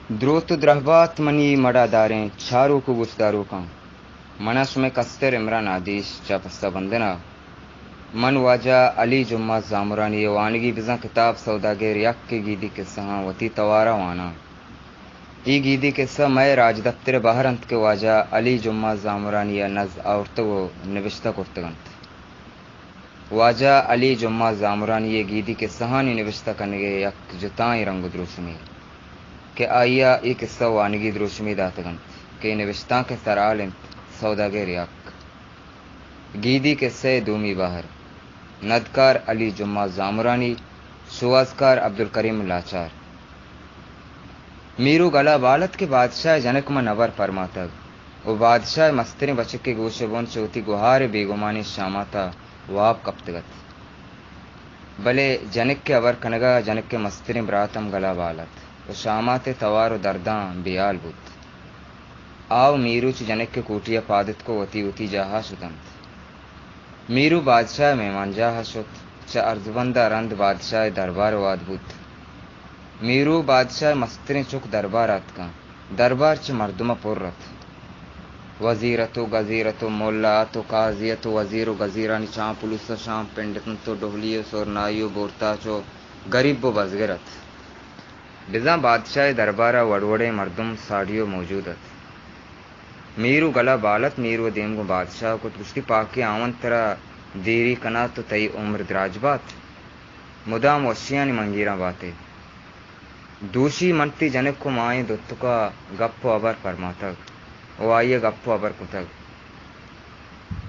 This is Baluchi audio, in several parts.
دروت ءُ درہبات منی مڑاداریں چاروک ءُ گوشداروکاں۔ من آں شمئے کستر عمران آدیش چہ پسہ بندن ءَ۔ من واجہ علی جمعہ زامرانی ءِ وانگی بزاں کتاب سوداگر یک ءِ گیدی کسہاں وتی توار ءَ واناں۔ اے گیدی کسہ مئے راجدپتر ءِ بہر اَنت کہ واجہ علی جمعہ زامرانی ءَ نز آورتگ ءُ نبشتہ کرتگ اَنت۔ واجہ علی جمعہ زامرانی ءِ گیدی کسہانی نبشتہ کنگ ءِ یک جتائیں رنگ ءُ دروشمے کہ آئی ءَ اے کسہ وانگی دروشمے داتگ اَنت کہ اے نبشتانک ءِ سرحال اِنت سوداگر یک۔ گیدی کسہ ءِ دومی بہر۔ ندکار علی جمعہ زامرانی، شوہازکار عبدالکریم لاچار۔ میرو گل ءَ بال اَت کہ بادشاہ ءِ جنک من ہبر پرماتگ ءُ بادشاہ ءِ مستریں بچک ءِ گوش ءِ بن چہ وتی گہار ءِ بے گمانیں شامات ءَ واب کپتگ اَت۔ بلے جنک ءِ ہبر کنگ ءَ جنک ءِ مستریں برات ہم گل ءَ بال اَت ءُ شامات ءِ توار ءُ درداں بے ہال بوت۔ آ ءُ میرو چہ جنک ءِ کوٹی ءَ پاد اتک ءُ وتی وتی جاہ ءَ شت اَنت۔ میرو بادشاہ ءِ مہمانجاہ ءَ شت۔ چہ ارزبند ءَ رند بادشاہ ءِ دربار ءَ واد بوت۔ میرو بادشاہ ءِ مستریں چک دربار ءَ اتکاں۔ دربار چہ مردم ءَ پر اَت۔ وزیر اَت ءُ گزیر اَت ءُ ملا اَت ءُ قاضی اَت ءُ وزیر ءُ گزیرانی چاپلوس ءُ شام پنڈت اَنت ءُ ڈہلی ءُ سرنائی ءُ بورتاچ ءُ گریب ءُ بزگر اَت۔ بزاں بادشاہ ءِ دربار ءَ وڑ وڑیں مردم ساڑی ءُ موجود اَت۔ میرو گل ءَ بال اَت، میرو ءَ دیم گوں بادشاہ ءَ کت، گوشتی، پاکیں ہاوند ترا دیری کنات ءُ تئی عمر دراج بات، مدام وشیانی منگیراں بات ئے۔ دوشی من تئی جنک ءُ ماہیں دوتک ءَ گپ ءُ ہبر پرماتگ ءُ آئی ءَ گپ ءُ ہبر کتگ۔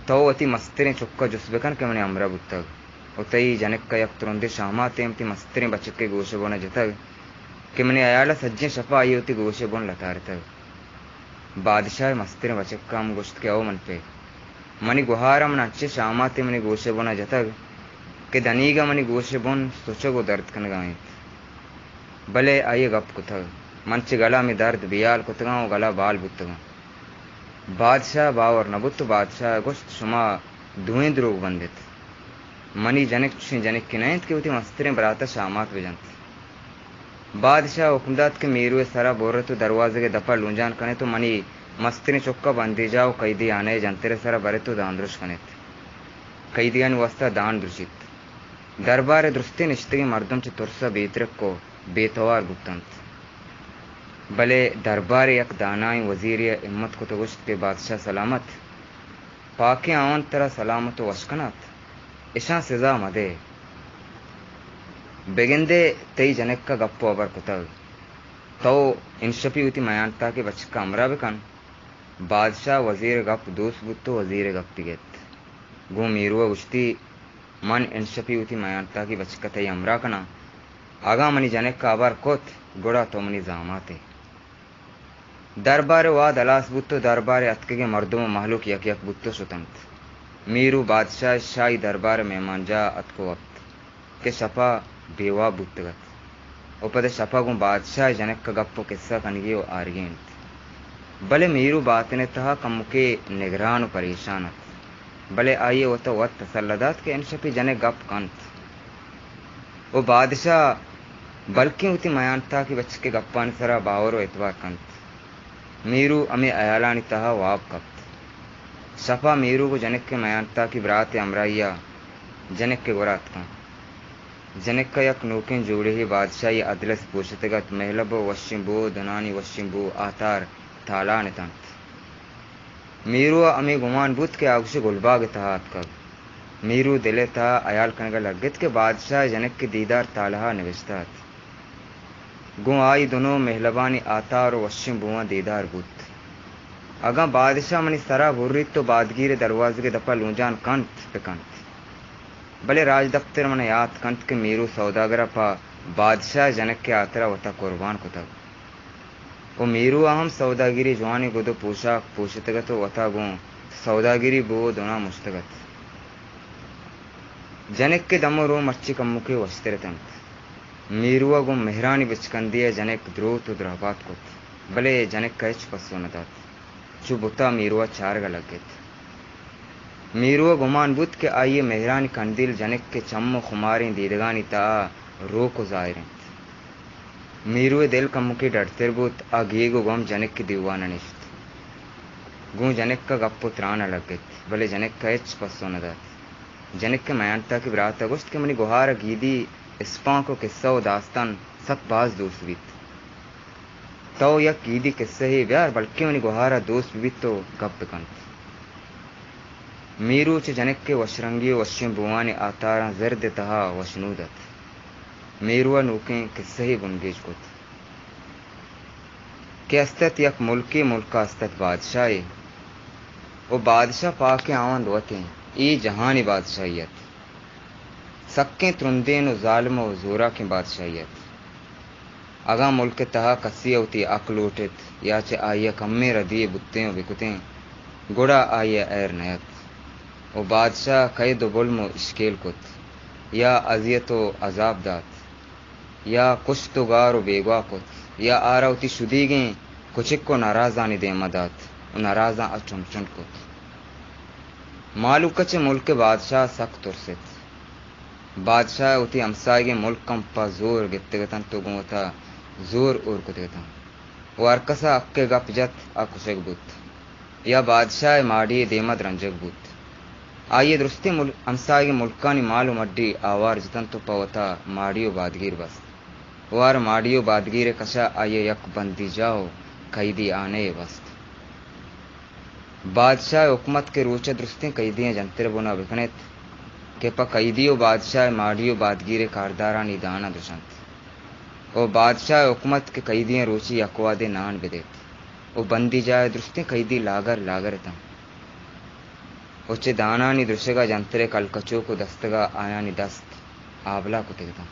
تو وتی مستریں چک ءَ جست بکن کہ منی ہمراہ بوتگ ءُ تئی جنک ءَ یک ترندیں شاماتے ہم تئی مستریں بچک ءِ گوش ءِ بن ءَ جتگ کہ منی ہیال ءَ سجیں شپ ءَ آئی ءَ وتی گوش ءِ بن لتارتگ۔ بادشاہ ءِ مستریں بچک ءَ ہم گوشت کہ او من پت، منی گہار ءَ من انچیں شاماتے منی گوش ءِ بن ءَ جتگ کہ دنیگا منی گوش ءِ بن سچگ ءُ درد کنگا اِنت۔ بلے آئی ءَ گپ کتگ، من چہ گل ءَ ہمے درد بے ہال کتگاں ءُ گل ءَ بال بوتگاں۔ بادشاہ ءَ باور نہ بوت ءُ بادشاہ ءَ گوشت، شما دوئیں دروگ بند اِت۔ منی جنک چشیں جنکے نہ اِنت کہ وتی مستریں برات ءَ شامات بجنت۔ بادشاہ ءَ حکم دات کہ میرو ءِ سر ءَ بر اِت ءُ دروازگ ءِ دپ ءَ لونجان کن اِت ءُ منی مستریں چک ءَ بندیجاہ ءُ قیدیانہ ءِ جنتر ءِ سر ءَ بر اِت ءُ دان درشت کن اِت۔ قیدیانی واستا دان درشیت۔ دربار ءِ درستیں نشتگیں مردم چہ ترس ءَ بے ترک ءُ بے توار بوت اَنت۔ بلے دربار ءِ یک دانائیں وزیرے ءَ ہمت کت ءُ گوشت کہ بادشاہ سلامت، پاکیں ہاوند ترا سلامت ءُ وش کنات، اشاں سزا مدئے۔ بگندئے تئی جنک ءَ گپ ءُ ہبر کتگ، تو انشپی وتی میانتاکیں بچک ءَ ہمراہ بکن۔ بادشاہ ءَ وزیر ءِ گپ دوست بوت ءُ وزیر ءِ گپ بگت۔ گوں میرو ءَ گوشتی، من انشپی وتی میانتاکیں بچک ءَ تئی ہمراہ کناں۔ اگاں منی جنک ءَ ہبر کت، گڑا تو منی زامات ئے۔ دربار ءِ واد ہلاس بوت ءُ دربار ءَ اتکگیں مردم ءُ مہلوک یک یک بوت ءُ شت اَنت۔ میرو بادشاہ ءِ شاہی دربار ءِ مہمانجاہ ءَ اتک ءُ وپت کہ شپ ءَ بے واب بوتگ اَت ءُ پدا شپ ءَ گوں بادشاہ ءِ جنک ءَ گپ ءُ کسہ کنگی ءُ آرگی اِنت۔ بلے میرو باتن ءِ تہا کمکے نگران ءُ پریشان اَت، بلے آئی ءَ وت ءَ وت تسلا دات کہ انشپی جنک گپ کنت۔ ءُ بادشاہ بلکیں وتی میانتاکیں بچک ءِ گپانی سرا باور ءُ اعتبار کنت۔ میرو ہمے ہیالانی تہا واب کپت۔ شپ ءَ میرو گوں جنک ءِ میانتاکیں برات ءِ ہمراہی ءَ جنک ءِ گورا اتکاں۔ جنک ءَ یک نوکیں جوڑہے بادشاہی ادلس پوشتگ اَت، مہلب ءُ وشیں بو ءُ دنانی وشیں بو آتار تالان اِت اَنت۔ میرو ءَ ہمے گمان بوت کہ آ گوشے گلباگ ءِ تہا اتکگ۔ میرو دل ءِ تہا ہیال کنگ ءَ لگت کہ بادشاہ ءِ جنک ءِ دیدار تالہ ءَ نبشتہ اَت۔ گوں آئی دنو مہلبانی آتار ءُ وشیں بواں دیدار بوت۔ اگاں بادشاہ منی سرا بریت ءُ بادگیر ءِ دروازگ ءِ دپ ءَ لونجان کنت، بکنت۔ بلے راجدپتر من ءَ یات کنت کہ میرو سوداگر ءَ پہ بادشاہ ءِ جنک ءِ ہاترا وت ءَ قربان کتگ۔ ءُ میرو ءَ ہم سوداگری جوانیں گد ءُ پوشاک پوشتگ اَت ءُ وت ءَ گوں سوداگری بو ءُ دناں مشتگ اَت۔ جنک ءِ دم ءُ رو مرچی کمکے وشتر اِت اَنت۔ میرو ءَ گوں مہرانی بچکندی ءَ جنک دروت ءُ درہبات کت، بلے جنک ءَ ہچ پسو نہ دات۔ چو بت ءَ میرو ءَ چارگ ءَ لگت۔ میرو ءَ گمان بوت کہ آئی ءِ مہرانی کندیل جنک ءِ چم ءُ خماریں دیدگانی تہا روک ءُ زاہر اِنت۔ میرو ءِ دل کمکے ڈڈتر بوت، آ گیگ ءُ گم جنک ءِ دیوان ءَ نشت۔ گوں جنک ءَ گپ ءُ تران ءَ لگت، بلے جنک ءَ ہچ پسو نہ دات۔ جنک ءِ میانتاکی برات ءَ گوشت کہ منی گہار ءَ گیدی اسپانک ءُ کسہ ءُ داستان سک باز دوست بیت۔ تو یک گیدی کسہے بیار، بلکیں منی گہار ءَ دوست بہ بیت ءُ گپ بہ کنت۔ میرو چہ جنک ءِ وشرنگی ءُ وشیں بوانی آتاراں زرد ءِ تہا وشنود ات۔ میرو ءَ نوکیں کسہے بنگیج کت کہ است ات یک ملکے، ملک ءَ است ات بادشاہے، ءُ بادشاہ پاکیں آوند وت ایں، اے جہانی بادشاہی ات۔ سکیں ترندیں ءُ زالم ءُ زوراکیں بادشاہی ات۔ اگاں ملک ءِ تہا کسے ءَ وتی حق لوٹ ایت یا چہ آئی ءَ کمیں ردی یے بوتیں ءُ بکتیں، گڑا آئی ءَ ایر نہ ات ءُ بادشاہ ءَ کئید ءُ بلم ءُ اشکیل کت، یا اذیت ءُ عذاب دات، یا کشت ءُ گار ءُ بیگواہ کت، یا آرا وتی شدیگیں کچک ءُ نرازانی دیم ءَ دات ءُ نرازاں ءَ چنڈ چنڈ کت۔ مہلوک ءَ چہ ملک ءِ بادشاہ ءَ سک ترس ایت۔ بادشاہ ءَ وتی ہمساہگیں ملک ہم پہ زور گپتگ اتنت ءُ گوں وتا زور ہور کتگ اتنت ءُ ہرکس ءَ حق ءِ گپ جت، آ کشگ بوت یا بادشاہ ءِ ماڑی ءِ دیم ءَ درنجگ بوت۔ آئی ءَ درستیں مل-، ہمساہگیں ملکانی مال ءُ مڈی آوار جتنت ءُ پہ وتا ماڑی ءُ بادگیر بست ءُ ہر ماڑی ءُ بادگیر ءِ کش ءَ آئی ءَ یک بندیجاہ ءُ قیدی ہانے یے بست۔ بادشاہ ءِ حکم ات کہ روچ ءَ درستیں قیدیاں جنتر ءُ بنا بکن ایت کہ پہ قیدی ءُ بادشاہ ءِ ماڑی ءُ بادگیر ءِ کاردارانی داناں درشنت۔ ءُ بادشاہ ءِ حکم ات کہ قیدیاں روچے یک وہدے نان بدیت ءُ بندیجاہ ءِ درستیں قیدی لاگر لاگر اتاں ءُ چہ دانانی درشگ ءَ جنتر ءِ کلکچوک ءُ دستگ ءَ آیانی دست آبلہ کتگ اتاں۔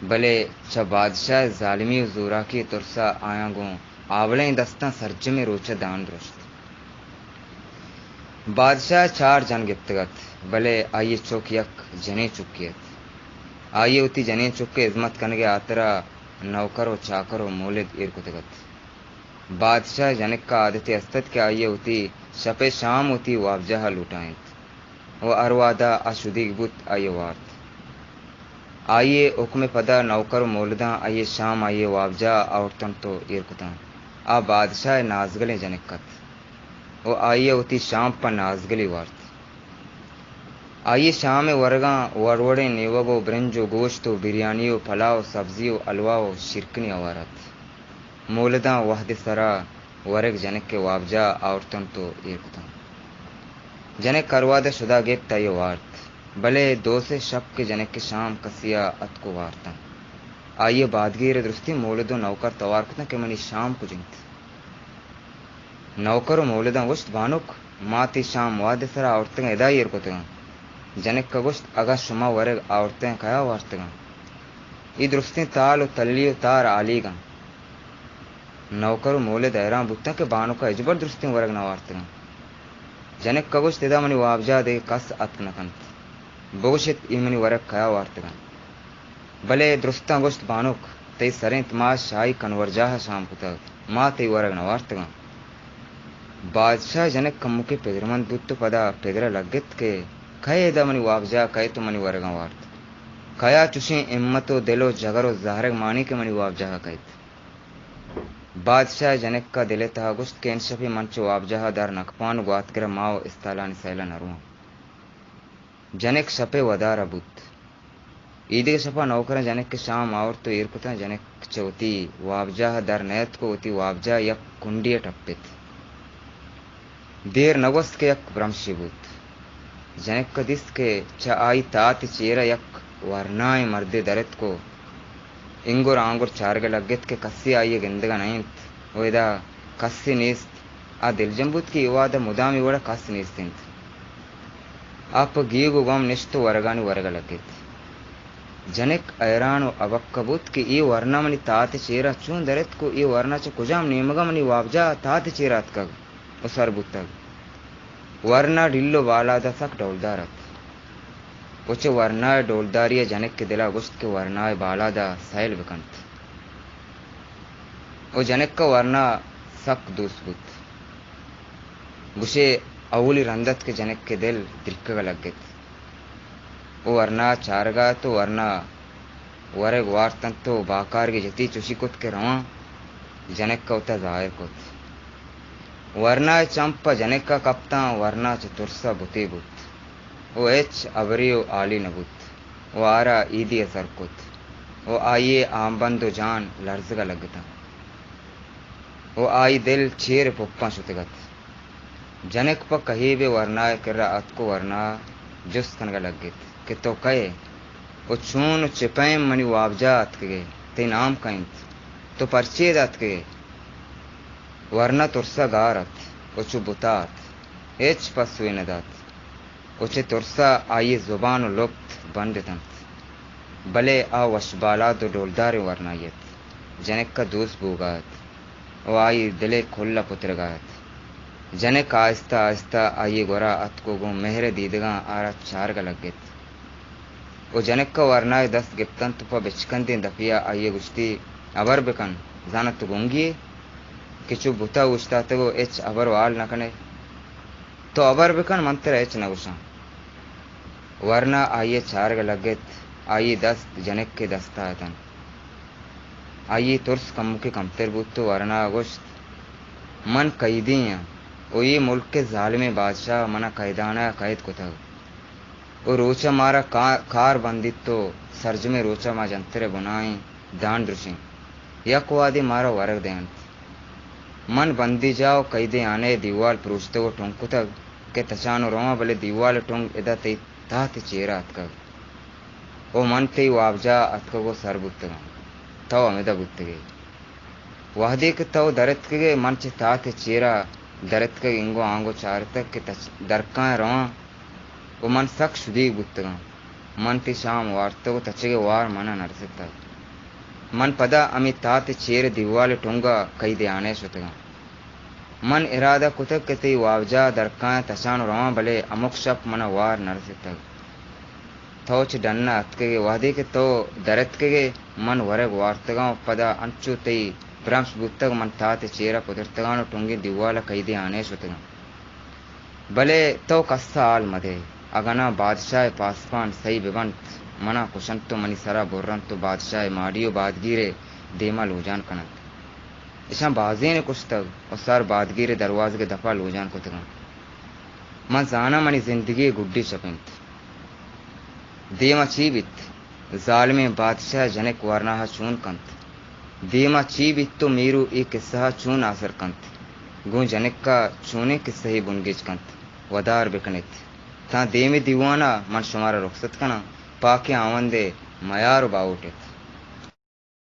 بلے چہ بادشاہ ءِ زالمی ءُ زوراکی ءِ ترس ءَ آیاں گوں آبلہیں دستاں سرجمیں روچ ءَ دان درشت۔ بادشاہ ءَ چار جن گپتگ ات، بلے آئی ءِ چک یک جنیں چکے ات۔ آئی ءَ وتی جنیں چک ءِ ہزمت کنگ ءِ ہاترا نوکر ءُ چاکر ءُ مولد ایر کتگ ات۔ بادشاہ ءِ جنک ءَ عادتے است ات کہ آئی ءَ وتی شپ ءِ شام وتی وابجاہ ءَ لوٹائینت ءُ ہر وہد ءَ آ شدیگ بوت، آئی ءَ وارت۔ آئی ءِ حکم ءِ پدا نوکر ءُ مولداں آئی ءِ شام آئی ءِ وابجاہ ءَ آورتنت ءُ ایر کتنت۔ آ بادشاہ ءِ نازگلیں جنک ات ءُ آئی ءَ وتی شام پہ نازگلی وارت۔ آئی ءِ شام ءِ ورگاں وڑ وڑیں نیوگ ءُ برنج ءُ گوشت ءُ بریانی ءُ پلاو ءُ سبزی ءُ حلوا ءُ شیرکنی ہوار ات۔ مولداں وہد ءِ سرا ورگ جنک ءِ وابجاہ ءَ آورتنت ءُ ایر کتنت۔ جنک ہر وہد ءَ شدا گپت، آئی ءَ وارت، بلے دو سے شپ کہ جنک ءِ شام کسے ءَ اتک ءُ وارتنت۔ آئی ءَ بادگیر ءِ درستیں مولد ءُ نوکر توار کتنت کہ منی شام کج انت؟ نوکر ءُ مولداں گوشت، بانک، ما تئی شام وہد ءِ سرا آورتگاں، ادا ایر کتگاں۔ جنک ءَ گوشت، اگاں شما ورگ آورتگاں، کیا وارتگاں؟ اے درستیں تال ءُ تلی ءُ تار ہالیگ انت۔ نوکر ءُ مولد حیران بوتاں کہ بانک ءَ ہچبر درستیں ورگ نہ وارتگاں۔ جنک ءَ گوشت، ادا منی وابجاہ ءَ دگہ کس اتک نہ کنت۔ بگوش ات، اے منی ورگ کیا وارتگ انت؟ بلے درستاں گوشت، بانک، تئی سریں تماش شاہی کنورجاہ ءَ شام کتگ، ما تئی ورگ نہ وارتگاں۔ بادشاہ ءِ جنک کمکے پگرمند بوت ءُ پدا پگر ءَ لگت کہ کئے ادا منی وابجاہ ءَ کئیت ءُ منی ورگاں وارت؟ کیا چشیں ہمت ءُ دل ءُ جگر ءُ زہرگ مانی کہ منی وابجاہ ءَ کئیت؟ بادشاہ ءِ جنک ءَ دل ءِ تہا گوشت کہ انشپی من چہ وابجاہ ءَ در نہ کپاں ءُ گواتگر ءِ ماہ ءُ استالانی سیل ءَ نہ رواں۔ جنک شپ ءِ ودار ءَ بوت۔ ایدگہ شپ ءَ نوکراں جنک ءِ شام آورت ءُ ایر کتاں۔ جنک چہ وتی وابجاہ ءَ در نیاتک ءُ وتی وابجاہ ءِ یک کنڈے ءَ ٹپت۔ دیر نہ گوست کہ یک برمشے بوت۔ جنک ءَ دیست کہ چہ آئی تات ءِ چیر ءَ یک ورنائیں مردے در اتک ءُ انگر آنگر چارگ ءَ لگت کہ کسے آئی ءَ گندگ ءَ نہ انت ءُ ادا کسے نیست۔ آ دلجم بوت کہ اے وہد ءَ مدامی وڑ ءَ کس نیست انت۔ آ پہ گیگ ءُ گم نشت ءُ ورگانی ورگ ءَ لگت۔ جنک حیران ءُ ابکہ بوت کہ اے ورنا منی تات ءِ چیر ءَ چون در اتک ءُ اے ورنا چہ کجام نیمگ ءَ منی وابجاہ ءِ تات ءِ چیر ءَ اتکگ ءُ سر بوتگ۔ ورنا ڈیل ءُ بالاد ءَ سک ڈولدار ات ءُ چہ ورنا ءِ ڈولداری ءَ جنک ءِ دل ءَ گوشت کہ ورنا ءِ بالاد ءَ سیل بہ کنت ءُ جنک ءَ ورنا سک دوست بوت۔ گوشے اولی رند ات کہ جنک ءِ دل درکگ ءَ لگت ءُ ورنا ءَ چارگ ءَ ات ءُ ورنا ورگ وارتنت و باکارگے جتی، چوشی کت کہ رواں۔ جنک ء وتا ظاہر کت۔ ورنا ء چم پہ جنک ء کپتاں، ورنا چہ ترس ء بتے بوت و ہچ ہبرے و حالے نہ بوت و آرا ایدی ء سر کت و آئی ء آمبند و جان لرزگ ء لگتاں و آئی دل چیر ء پپاں شتگ ات۔ جنک پہ کہیب ء ورنا ء کرا اتک و ورنا ء جست کنگ ء لگت کہ تو کئے و چون و چہ پیم منی وابجاہ ء اتکگ ئے؟ تئی نام کئے انت؟ تو پرچے ادا اتکگ ئے؟ ورنا ترس ء گار ات و چو بتا ات، ہچ پسوے نہ دات و چہ ترس ء آئی ء زبان و لپت بند اتنت۔ بلے آ وش بالاد و ڈولداریں ورنایے ات۔ جنک ء دوست بوگا ات و آئی دل ء کل ء پترگا ات۔ جنک آہستہ آہستہ آئی ء گورا اتک و گوں مہر ء دیدگاں آرا چارگ ء لگت و جنک ء ورنا ء دست گپتنت و پہ بچکندیں دپے ء آئی ء گوشتی، ہبر بکن، زاناں تو گنگی ئے کہ چو بوت ء اوشتاتگ و ہچ ہبر و ہال نہ کن ئے؟ تو ہبر بکن، من ترا ہچ نہ گوشاں۔ ورنا آئی ء چارگ ء لگت، آئی ء دست جنک ء دست ء اتنت۔ آئی ء ترس کمکے کمتر بوت و ورنا ء گوشت، من قیدی آں و اے ملک ء ظالمیں بادشاہ ء من ء قیدانہ ء قید کتگ و روچ ء مارا کا-، کار بندیت و سرجمیں روچ ء ما جنتر ء بنائیں دان درشیں۔ یک وہدے مارا ورگ دئینت۔ من بندیجاہ و قیدی آنہ ء دیوال پروشتگ و ٹنگ کتگ کہ تچان و رواں، بلے دیوال ء ٹنگ ادا تئی تہت ء چیرا اتکگ و من تئی وابجاہ ء اتکگ و سر بوتگاں۔ تو ہمدا بوتگ ئے۔ وہدے کہ تو در اتکگ ئے، من چہ تہت ء چیرا در اتکگ، انگو آنگو چارتگ کہ تچ-، درکاں ء رواں و من سک شدیگ بوتگاں۔ من تئی شام وارتگ و تچگ ء وار من ء نہ رستگ۔ من پدا ہمے تہت ء چیر ء دیوال ء ٹنگ ء قیدی آنہ ء شتگاں۔ من ارادہ کتگ کہ تئی وابجاہ درکاں ء تچان و رواں، بلے ہمک شپ من ء وار نہ رستگ۔ تو چہ ڈن ء اتکگ ئے، وہدے کہ تو در اتکگ ئے، من ورگ وارتگاں و پدا انچو تئی برمش بوتگ، من تہت ء چیر ء پترتگاں و ٹنگیں دیوال ء قیدی آنہ ء شتگاں۔ بلے تو کس ء ہال مدئے، اگاں ناں بادشاہ ء پاسپان سہی بہ بنت، منا کشنت و منی سرا برنت و بادشاہ ء ماڑی و بادگیر ء دیما لوجان کننت۔ اشاں بازینے کشتگ و سر بادگیر ء دروازگ ء دپا لوجان کتگاں۔ من زاناں منی زندگی ء گڈی شپ انت۔ دیما چی بیت؟ ظالمیں بادشاہ جنک ورناہ ء چون کنت؟ دیما چی بیت و میرو اے کسہ ء چون آسر کنت؟ گوں جنک ء چونیں کسہے بنگیج کنت؟ ودار بکن ات، تاں دیمی دیوان ء من شمارا رخصت کناں۔ پاکیں ہاوند ء میار و باہوٹ ات۔